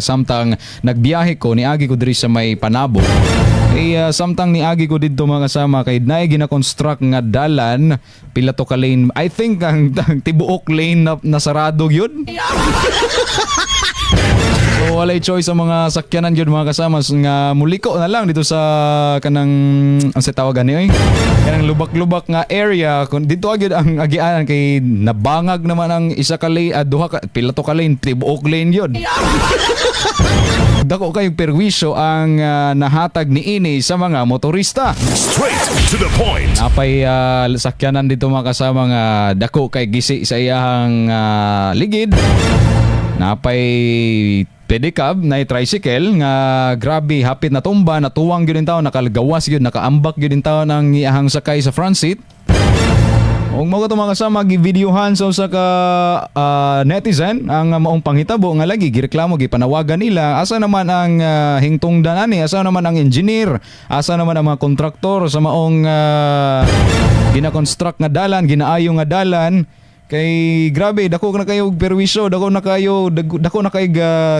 Samtang nagbiyahe ko, niagi ko diri sa may Panabo. Eh, samtang niagi ko didto, mga kasama, kay naay gina-construct nga dalan, pila to ka lane. I think ang tibuok lane na nasarado gyud. So walay choice sa mga sakyanan gyud, mga kasama, nga muliko na lang dito sa kanang ang sa tawag gani oy. Kanang lubak-lubak nga area kung dito gyud ang agianan kay nabangag naman ang isa ka lane, duha ka, pila to ka lane, tibuok lane gyud. Dako kayong perwisyo ang nahatag niini sa mga motorista. Straight to the point. Apay sakyanan dito, mga kasama, nga dako kay gisi sa iyahang ligid. Napay pedicab na tricycle nga grabe hapit na tumba, natuwang gyud tawo, nakalgawas gyud, nakaambak gyud tawo ng iyahang sakay sa front seat. Ug mao to, mga kasama, givideohan sa usa ka netizen ang maong panghitabo nga lagi gireklamo, gipanawagan nila, asa naman ang hingtungdan ani, asa naman ang engineer, asa naman ang mga kontraktor sa maong gina-construct nga dalan, ginaayo nga dalan, kay grabe dako na kayo og perwisyo, dako na kayo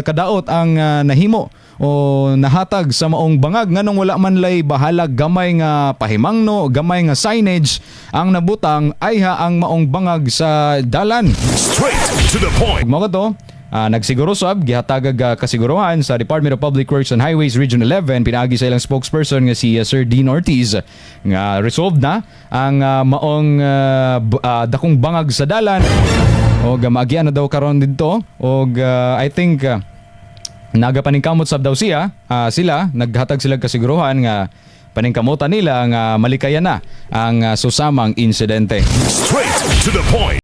kadaot ang nahimo o nahatag sa maong bangag. Nganong wala man lay bahalag gamay nga pahimangno, gamay nga signage ang nabutang ayha ang maong bangag sa dalan? Straight to the point. Mao to, nagsiguro sab gihatagag kasiguruhan sa Department of Public Works and Highways Region 11 pinaagi sa ilang spokesperson nga si Sir Dean Ortiz nga resolved na ang maong dakong bangag sa dalan o maagian na daw karon didto. Og I think nagapaningkamot sab daw siya, sila naghatag sila kasiguruhan nga paningkamutan nila nga malikayan na ang susamang insidente. Straight to the point.